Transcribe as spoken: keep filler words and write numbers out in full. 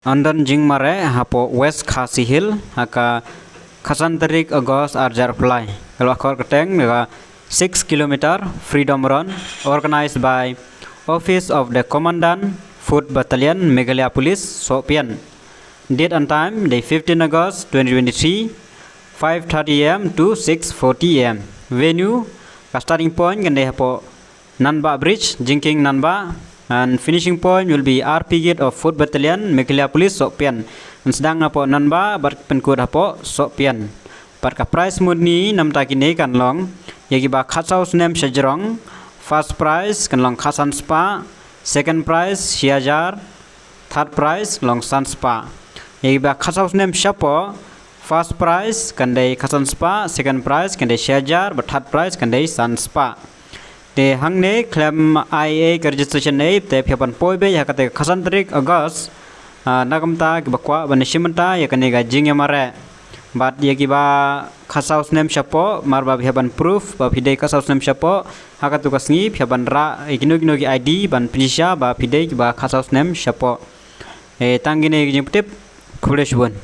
An don jingmareh hapoh West Khasi Hills ha ka khatsan tarik August arjar phlai. Ka la khor kyrteng ka six kilometer Freedom Run, organized by Office of the Commandant, Fourth Battalion, Meghalaya Police, Sohpian. Date and time, the fifteen August twenty twenty-three, five thirty A M to six forty A M. Venue, ka starting point kan dei hapoh Nanbah Bridge, Jingkieng Nanbah, and finishing point will be R P Gate of Fourth Battalion, Meghalaya Police, Sohpian. Kan sdang hapoh Nanbah bad pynkut hapoh Sohpian. Bad ka prize money namta kine kan long, ïa kiba khatsaw snem shajrong, first prize kan long khatsan spah, second prize shi hajar, third prize long san spah. Ïa kiba khatsaw snem shapoh, first prize kan dei khatsan spah, second prize kan dei shi hajar, bad third prize kan dei san spah. Te hangne khlem ai ei ka registration ei, te phi hap ban poi beit ha kata ka khatsan tarik August. Ah, na kumta kiba kwah ban shim bynta ïa kane ka jingïamareh. Bad ïa kiba khatsaw snem shapoh, mar ba phi hap ban proof ba phi dei khatsaw snem shapoh, ha katu ka sngi phi hap ban rah ïa kino kino ki I D ban pynshisha ba phi dei kiba khatsaw snem shapoh. Eh, tang kine ki jingpyntip, khublei shibun.